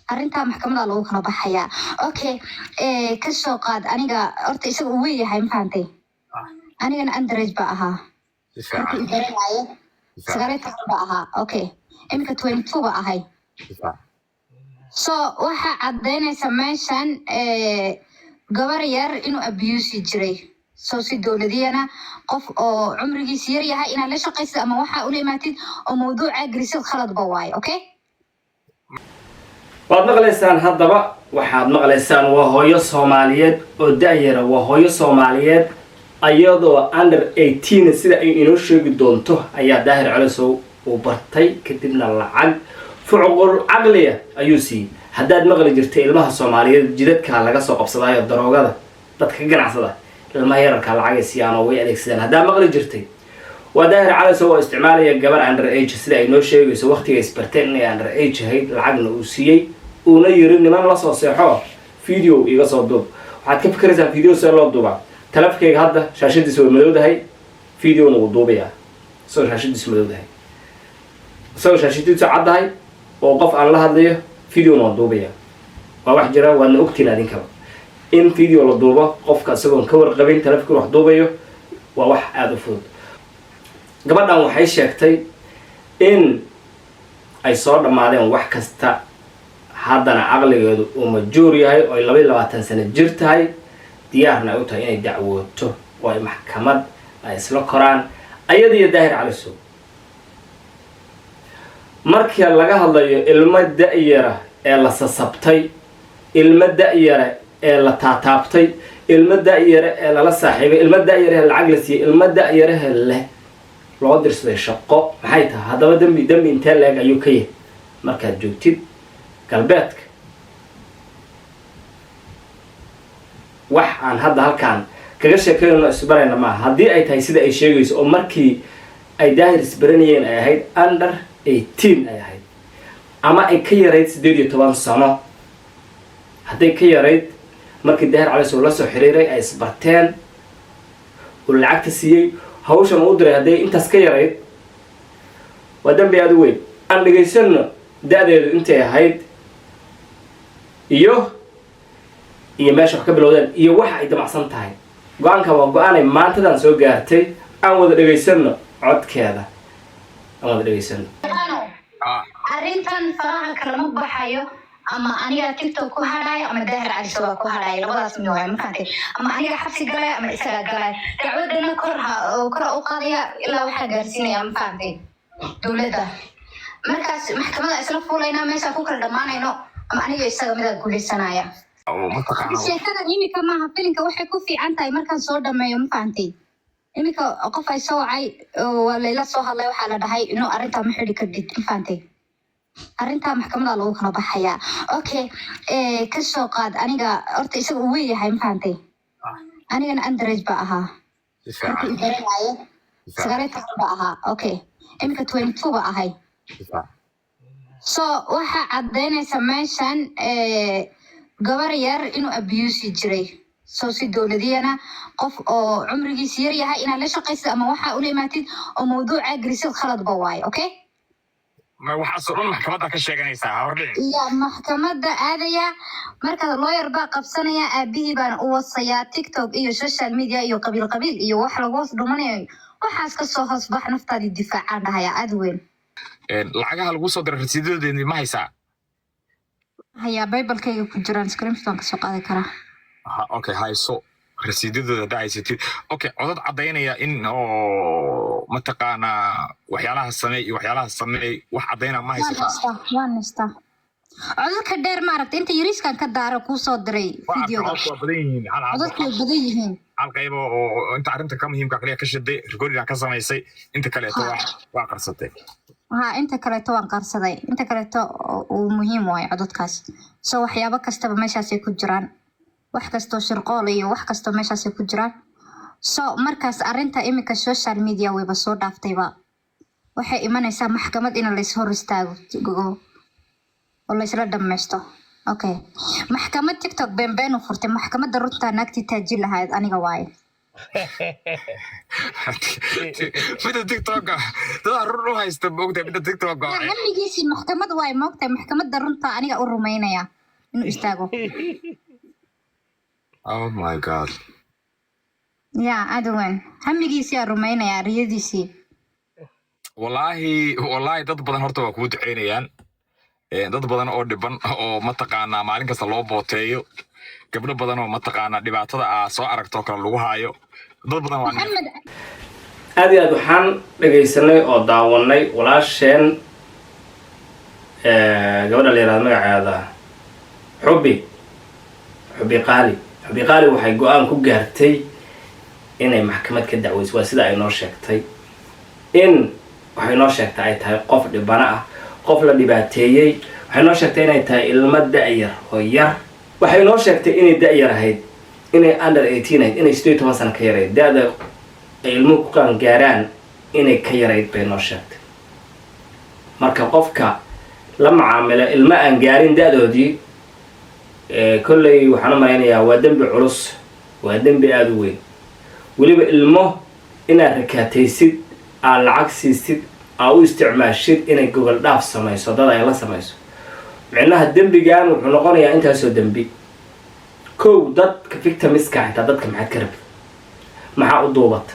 Arrintaa maxkamada lagu kala baxayaa. Okay, kasoo qaad aniga horta isaga uu weyn yahay, ma fahantay? Anigana underage ba ahaa Si markuu fiican. I baranaaye. Si fiican. 19 ba ahaa. Okay, iminka 22 ba ahay. Si fiican. So waxaa caddaynaysa meeshan gabar yar inuu abuse jiray. So si dowladiyana qof oo cumrigiisa yar yahay inaad la shaqaysid ama waxaa ula imaatid oo mawduuca gelisid khaladba waaye, okay? Waad maqlaysaan. Haddaba waxaad maqlaysaan waa hooyo Soomaaliyeed oo da-yara, waa hooyo Soomaaliyeed ayadoo under 18, sida ay inoo sheegi doonto, ayaa Daahir Calasow uu bartay, kadibna lacag fucqul caqliya ayuu siiyey. Haddaad maqli jirtay ilmaha Soomaaliyeed jidadka laga soo qabsadaayo, daroogada dadka ka ganacsada, ilmaha yararka lacagay siiyaan oo way adeegsadaan, haddaad maqli jirtay, waa Daahir Calasow oo isticmaalaya gabar under age, sida ay noo sheegayso waqtiga isbarteen inay under age ahayd, lacagna uu siiyey, uuna yiri niman la soo seexo, video iga soo duub. Waxaad ka fikiraysaa video see loo duubaa? Taleefkayga hadda shaashadiisa way madowdahay, videona wuu duubayaa isagoo shaashadiisu madowdahay, isagoo shaashadiisu caddahay oo qof aan la hadlayo, videona waan duubaya. Waa wax jira, waadna ogtiin adinkaba in video la duubo qofka isagoon ka warqabin taleefkii wax duubayo waa wax aada u fudud. Gabadhan waxay sheegtay in ay soo dhammaadeen wax kasta, haddana caqligeedu uu majuur yahay oo ay 22 sano jir tahay, diyaarna ay u tahay inay dacwooto oo ay maxkamad ay isla koraan ayada iyo Daahir Calasow. Markii laga hadlayo ilmo da-yara ee la sasabtay, ilmo da-yara ee la taataabtay, ilmo da-yara ee lala saaxiibay, ilmo da-yarahe lacag la siiyey, ilmo da-yarahe leh loo dirsaday shaqo, maxay tahay haddaba? Dembi intee leeg ayuu ka yahay markaad joogtid galbeedka? Wax aan hadda halkaan kaga sheekeynayno isbarayna maaha. Haddii ay tahay sida ay sheegayso oo markii ay Daahir isbaranayeen ay ahayd under 18 ay ahayd ama ay ka yarayd 18 sano, hadday ka yarayd markii Daahir Calasow la soo xiriiray, ay isbarteen, uu lacagta siiyey, hawshan uu diray, hadday intaas ka yarayd, waa dambi aada u weyn. Aan dhegaysano da-deedu intay ahayd iyo meesha wax ka bilowdeen iyo waxa ay damacsan tahay. Go-aanka waa go-aanay maantadan soo gaartay. Aan wada dhegaysano codkeeda, aan wada dhegaysano. Arrintan faraha kalama baxayo. Ama aniga TikTok ku hadhayo ama Daahir Calasow baa ku hadhayo, labadaas mid waayo, ma fahantay? Ama aniga xabsi galaya ama isagaa galaya. Dacwadana kor ha kor u qaadaya ilaa waxaa gaarsiinaya, ma fahantay, dowladda. Markaas maxkamada isla fuulaynaa, meeshaan ku kala dhammaanayno, ama aniga isaga midaa guuleysanaya. Oo mataqaana. Sheekadan imika maaha filinka. Waxay ku fiican tahay markaan soo dhameeyo, ma fahantay? Iminka qof ay soo wacay oo waa layla soo hadlay, waxaa la dhahay inuu arrintaa ma xidhi kardid, ma fahantay? Arrintaa maxkamada lagu kala baxayaa. Okay, kasoo qaad aniga horta isaga uu weyn yahay, ma fahantay? Anigana underage ba ahaa Si fiican. markuu i baranaaye. Si fiican. 19 ba ahaa. Okay, iminka 22 ba ahay. Si fiican. So waxaa caddaynaysa meeshan gabar yar inuu abuse jiray. So si dowladiyana qof oo cumrigiisa yar yahay inaad la shaqaysid ama waxaa ula imaatid oo mawduuca gelisid khaladba waaye, okay? Ma waxaasoo dhan maxkamadda ka sheeganaysaa hordhici? Iyo maxkamadda aadaya, marka lawyer baa qabsanaya, aabihii baana u wasayaa. TikTok iyo social media iyo qabiil qabiil iyo wax lagu hoos dhumanayo, waxaas kasoo hoos bax, naftaadii difaacaan dhahaya aada weyn. Lacagaha lagu soo diray rasiidadoodii ma haysaa? Hayaa, PayPal-kayga ku jiraan, screenshot waan kasoo qaadi karaa. Ha, okay, hayso rasiidadooda haddaa haysatid. Okay, codad caddaynaya in oo mataqaanaa waxyaalaha sameey iyo waxyaalaha sameey, wax caddaynaa ma Waan haysataa? haystaa, waan haystaa. Codadka dheer, maaragta, inta yariiskan ka daara kuu soo diray Waa arkay. Videoga. Codadku waa badan yihiin. Hal Codadku way badan yihiin. Hal qaybo oo inta arrinta ka muhiimka kaliya ka shiday, recording ka samaysay, inta kaleeto waa qarsatay. Ha, inta kaleeto waan qarsaday. Inta kaleeto uu muhiim waayo codadkaas. So waxyaabo kastaba meeshaasay ku jiraan, wax kastoo shirqool iyo wax kastoo meeshaasay ku jiraan. So markaas arrinta iminka social media wayba soo dhaaftayba, waxay imanaysaa maxkamad in lays hor istaago oo laysla dhammaysto. Okay, maxkamad TikTok beenbeen u furtay, maxkamadda runtaa naagtii taajin lahayd aniga waaye. Midda TikToka dadaa run u haysta, moogtahay, midda TikToka. Hamigiisii maxkamad waay, moogtahay, maxkamadda runta aniga u rumaynaya inuu istaago. Oh my God. Ya, aada weyn, hamigiisii aa rumaynaya, riyadiisii. Wallaahi, wallaahi, dad badan horta waa kuu duceynayaan. Dad badan oo dhiban oo mataqaanaa maalin kasta loo booteeyo, gabdho badan oo mataqaanaa dhibaatada aa soo aragtoo kale lagu haayo, dad badan waa Maxamed. Aad iyo aad waxaan dhegaysanay oo daawanay walaasheen, gabadha la yihahdo magaceeda Xubi, Xubi Qaali. Xubi Qaali waxay go-aan ku gaartay inay maxkamad ka dacweyso. Waa sida ay noo sheegtay, in waxay noo sheegtay ay tahay qof dhibano ah, qof la dhibaateeyey. Waxay noo sheegtay inay tahay ilmo da-yar oo yar. Waxay noo sheegtay inay da-yar ahayd, inay under 18 ahayd, inay 18 sano ka yarayd, da-da ay ilmuhu ku qaan gaaraan inay ka yarayd bay noo sheegtay. Marka qofka la macaamila ilmo aan gaarin da-doodii, kolley waxaan u malaynayaa waa dembi culus, waa dembi aada u weyn. Weliba ilmo inaad rakaataysid, aad lacag siisid, aa u isticmaashid inay gogol dhaaf samayso, dad ay la samayso, micnaha dembigan wuxuu noqonayaa intaasoo dembi. Kow, dadka victimiska xitaa, dadka maxaad ka rabta? Maxaa u duubata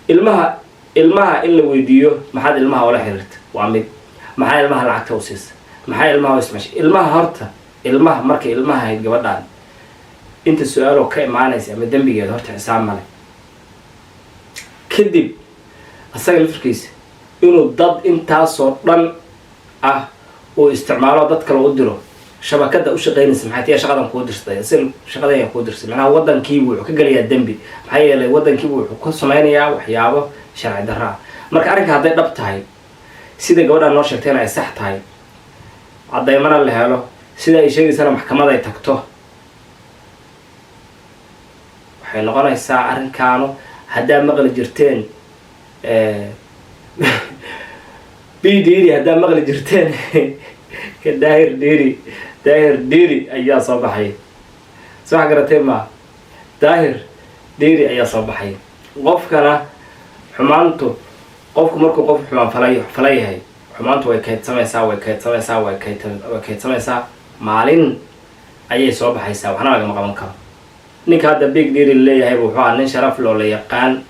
ilmaha? Ilmaha in la weydiiyo maxaad ilmaha ula xiriirta waa mid. Maxaa ilmaha lacagta u siisa? Maxaa ilmaha u ismashay? Ilmaha horta, ilmaha markay ilmaha ahayd gabadhaan, inta su-aaloo ka imaanaysa ama dembigeeda horta xisaab male. Kadib asaga lafirkiisa inuu dad intaasoo dhan ah uu isticmaalo, dad kale u diro, shabakada u shaqeynaysa maxay tiya? Shaqadan kuu dirsaday si shaqadan ayaa kuu dirsaday, macnaha waddankiibu wuxuu ka gelayaa dembi. Maxaa yeelay waddankiibu wuxuu ka sameynayaa waxyaabo sharci darro ah. Marka arrinka hadday dhab tahay, sida gabadhaan noo sheegtayna ay sax tahay, caddaymana la helo, sida ay sheegaysana maxkamad ay tagto, waxay noqonaysaa arrinkaanu haddaa maqli jirteen B Diddy, haddaa maqli jirteen ka Daahir Diddy, Daahir Diddy ayaa soo baxay. Soo wax garatay ma? Daahir Diddy ayaa soo baxay. Qofkana xumaantu, qofku markuu qof xumaan falay fala yahay, xumaantu way kaydsamaysaa, way kaydsamaysaa, way kaydsamaysaa, maalin ayay soo baxaysaa, waxna lagama qaban karo. Ninka hadda Big Diddy leeyahay wuxuu ahaa nin sharaf loo la yaqaan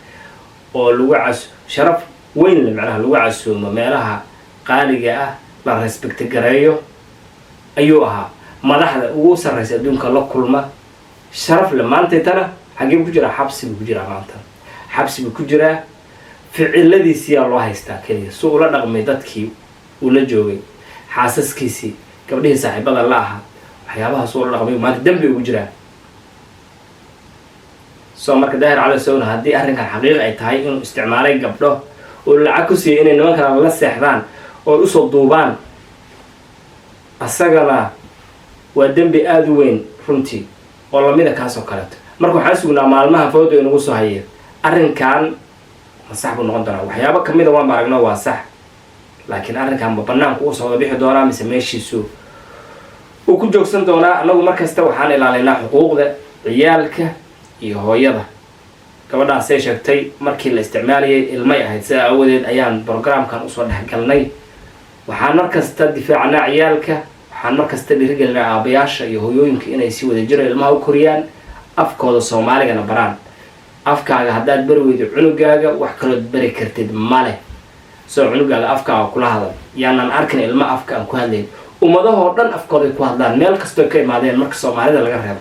oo lagu cas sharaf weyn le, macnaha lagu casuumo meelaha qaaliga ah, la respect gareeyo ayuu ahaa, madaxda ugu sarreysa adduunka la kulma, sharaf le. Maantaytana xaggee buu ku jiraa? Xabsi buu ku jiraa maanta, xabsi buu ku jiraa. Ficiladiisiyaa loo haystaa keliya, si ula dhaqmay dadkii uu la joogay, xaasaskiisii, gabdhihii saaxiibada la ahaa, waxyaabahaas ula dhaqmay maanta dembi ugu jiraa. So marka Daahir Cali Sowna, haddii arrinkan xaqiiq ay tahay inuu isticmaalay gabdho oo lacag ku siiyay inay nimankan la seexdaan oo usoo duubaan, asagana waa dembi aada u weyn runtii oo lamida kaas oo kaleeto. Marka waxaan sugnaa maalmaha fawda inagu soo haya, arrinkan ma sax buu noqon doonaa? Waxyaabo kamida waan ba aragno, waa sax, laakiin arrinkan ma banaanku usoo wada bixi doonaa mise meeshiisu uu ku joogsan doonaa? Annagu markasta waxaan ilaalinaa xuquuqda ciyaalka iyo hooyada. Gabadhaasay sheegtay markii la isticmaalayay ilmay ahayd, sidaa aawadeed ayaan programkan usoo dhexgalnay. Waxaan markasta difaacnaa ciyaalka, waxaan markasta dhiirigelinaa aabayaasha iyo hooyooyinka inay si wada jira ilmaha u koriyaan, afkooda Soomaaligana baraan. Afkaaga haddaad bari weydo cunugaaga, wax kalood bari kartid male. Soo cunugaaga afkaaga kula hadal. Yaanaan arkin ilmo afka aan ku hadlayn. Ummadahoo dhan afkooday ku hadlaan meel kastoo ka imaadeen, marka Soomaalida laga reebo.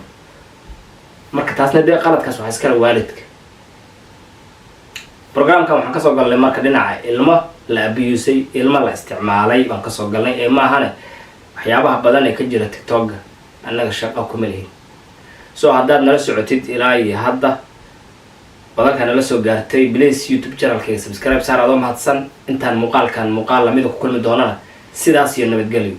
Marka taasna dee qaladkaas waxaa iskale waalidka. Programkan waxaan kasoo galnay marka dhinaca ilmo la abusay, ilmo la isticmaalay baan kasoo galnay, ee maahane waxyaabaha badan ee ka jira TikToka annaga shaqo kuma lihin. So haddaad nala socotid ilaa iyo hadda badankaa nala soo gaartay, please YouTube channelkayga subscribe saar, adoo mahadsan. Intaan muuqaalkan muuqaal lamida ku kulmi doonana, sidaas iyo nabadgelyo.